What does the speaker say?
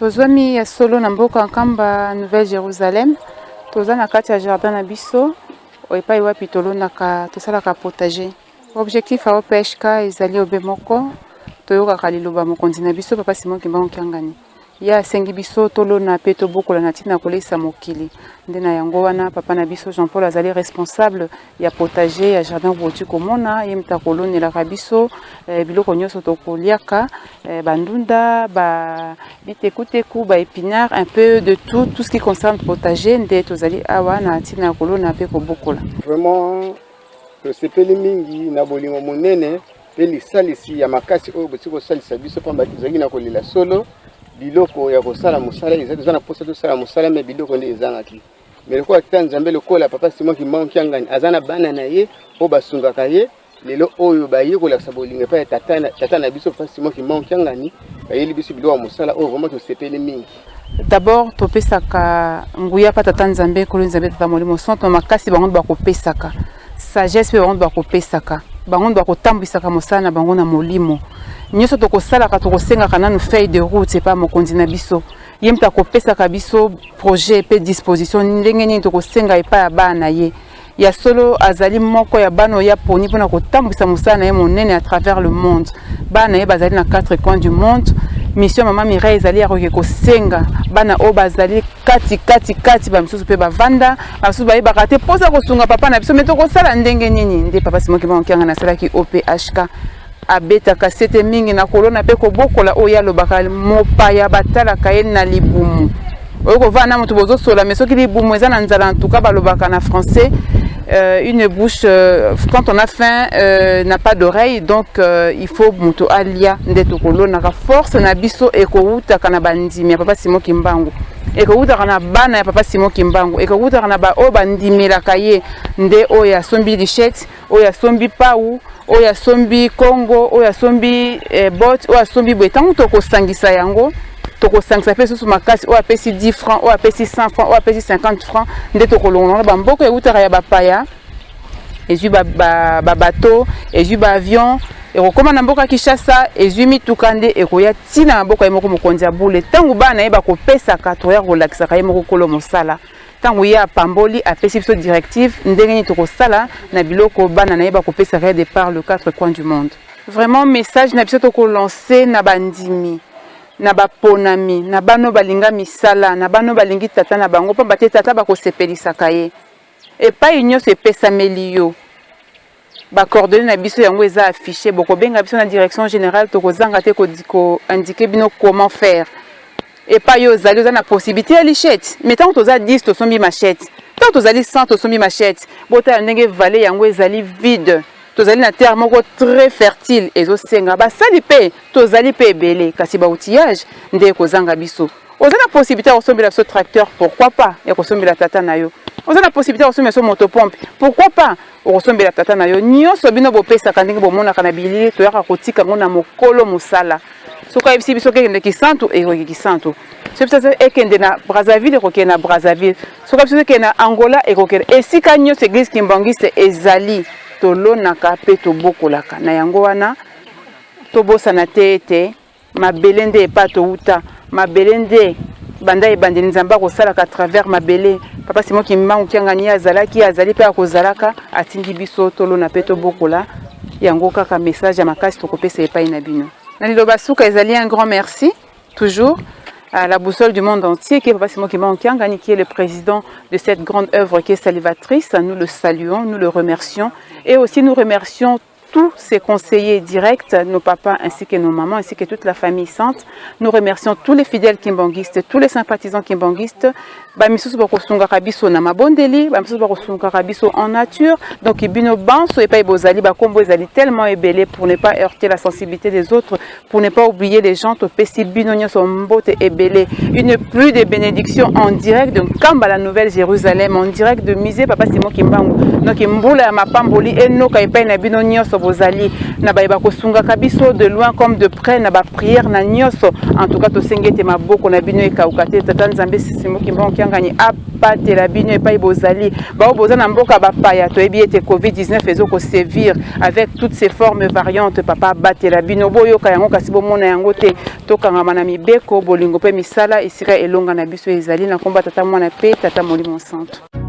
Tozwami ya solo na mboka Nkamba, Nouvelle Jérusalem. Toza na kati ya jardin na biso epai wapi tolonaka, tosalaka potager. Objectif ya OPHK ezali obe moko, toyokaka liloba mokonzi na biso Papa Simon Kimbangu Kiangani. Ye asengi biso tolona mpe tobokola na ntina koleisa mokili. Nde na yango wana papa na biso Jean Paul azali responsable ya potager ya jardin boti komona ye moto akolonelaka biso biloko nyonso tokoliaka, bandunda, ba bitekuteku, ba épinard, un peu de tout, tout ce qui concerne potager. Nde tozali awa na ntina ya kolona mpe kobokola. Vraiment, tosepeli mingi na bolingo monene mpe lisalisi ya makasi oyo bosi kosalisa biso, pamba tozalaki na kolela solo biloko ya kosala mosala. Eza toza na mposa tosala mosala, mais biloko nde ezangaki. Mais lokola tata Nzambe, lokola Papa Simon Kimbangu Kiangani aza na bana na ye oyo basungaka ye, lelo oyo baye kolakisa bolingo epai ya tata na biso Papa Simon Kimbangu Kiangani, bayeli biso biloko ya mosala oyo. Vraiment, tosepeli mingi. D'abord topesaka nguya mpa tata Nzambe, Nkolo Nzambe, Tata Molimo Santo. Makasi bango bakopesaka, sagesse mpe bango bakopesaka, bango bakotambwisaka mosala na bango na molimo nyonso. Tokosalaka, tokosengaka nanu feuille de route epai mokonzi na biso. Ye moto akopesaka biso projet mpe disposition ndenge nini tokosenga epai ya bana na ye. Ya solo, azali moko ya bana oyo aponi mpona kotambwisa mosala na ye monene à travers le monde. Bana na ye bazali na quatre coins du monde. Mission ya Mama Mireille ezali ya koke kosenga bana oyo bazali kati kati kati. Bamisusu mpe bavanda, bamisusu bayebaka te mposa kosunga papa na biso, mais tokosala ndenge nini? Nde Papa Simon Kimbangu Kiangani asalaki OPHK. Abetaka sete mingi na kolona mpe kobokola. Oyo alobaka, mopaya batalaka ye na libumu. Oyo kovanda na moto, bozosola, mais soki libumu eza na nzala, en tout cas balobaka na français, une bouche, quand on a faim, n'a pas d'oreille. Donc il faut moto alia. Nde tokolonaka, force na biso ekowutaka na bandimi ya Papa Simon Kimbangu, ekowutaka na bana ya Papa Simon Kimbangu, ekowutaka na baoyo bandimelaka ye. Nde oyo asombi machette, oyo asombi pau, oyo asombi kongo, oyo asombi botte, oyo asombi boye, ntango tokosangisa yango, tokosangisa mpe susu makasi, oyo apesi 10 francs, oyo apesi 100 francs, oyo apesi 50 francs, nde tokolongola na bamboka eutaka ya bapaya, ezwi babateau, ezwi baavion, ekokóma na mboka Kinshasa, ezwi mituka, nde ekoya ntina na mboka ye moko mokonzi ya bule. Ntango bana na ye bakopesaka, toya kolakisaka ye moko kolo mosala. Ntango ye apamboli, apesi biso directive ndenge nini tokosala na biloko bana na ye bakopesaka de par le quatre coins du monde. Vraiment, message na biso tokolancer na bandimi, na baponami, na bano balinga misala, na bano balingi tata na bango, pamba te tata bakosepelisaka ye epai nyonso epesameli yo. Bacoordonnées na biso yango eza affiché. Bokobenga biso na direction générale, tokozanga te koindiquer bino comment faire. Epai oyo ozali, oza na possibilité ya machette, mais ntango toza 10, tosombi machette, ntango tozali 100, tosombi machette. Botala ndenge vallée yango ezali vide. Tozali na terre moko très fertile, ezosenga basali mpe tozali mpe ebele, kasi baoutillage nde ekozanga biso. Oza na possibilité ya kosombela biso tracteur, pourquoi pas ya kosombela tata na yo? Oza na possibilité ya kosombela biso motopompe, pourquoi pas okosombela tata na yo? Nyonso bino bopesaka, ndenge bomonaka na bilili, toyaka kotika yango na mokolo mosala. Soki ayebisi biso ekende Kisantu, ekoki Kisantu. Soki biso ekende na Brazzaville, ekokende na Brazzaville. Soki biso ekende na Angola, ekokende. Esika nyonso église kimbanguiste ezali, tolonaka mpe tobokolaka. Na yango wana, tobosana te ete mabele nde epa touta, mabele nde banda ebandeli. Nzambe akosalaka à travers mabele. Papa Simon Kimbangu Kiangani azalaki, azali mpe akozalaka. Atindi biso tolona mpe tobokola. Yango kaka message ya makasi tokopesa epai na bino. Na liloba suka ezali un grand merci toujours à la boussole du monde entier, qui est Papa Simon Kimbangu Kiangani, qui est le président de cette grande œuvre qui est salvatrice. Nous le saluons, nous le remercions et aussi nous remercions tous ses conseillers directs, nos papas ainsi que nos mamans, ainsi que toute la famille sainte. Nous remercions tous les fidèles kimbanguistes, tous les sympathisants kimbanguistes. Bamisusu bakosungaka biso na mabondeli, bamisusu bakosungaka biso en nature. Donc bino banso epai bozali, bakombo ezali tellement ebele, pour ne pas heurter la sensibilité des autres, pour ne pas oublier les gens, topesi bino nyonso mbote ebele. Une pluie de bénédictions en direct de Nkamba, la Nouvelle Jérusalem, en direct de musée Papa Simon Kimbangu. Donc mbula ya mapamboli enoka epai na bino nyonso. bozali, na baye bakosungaka biso de loin comme de près, na baprière na nyonso. En tout cas, tosengi ete maboko na bino ekauka te. Tata Nzambe Simon Kimbangu Kiangani abatela bino epai bozali. Bao boza na mboka bapaya, toyebi ete COVID-19 ezokosévir avec toutes ces formes variantes. Papa abatela bino, boyoka yango kasi bomona yango te. Tokangama na mibeko, bolingo mpe misala, esika elonga na biso ezali. Na nkombo ya Tata, Mwana mpe Tata Molimo Santo.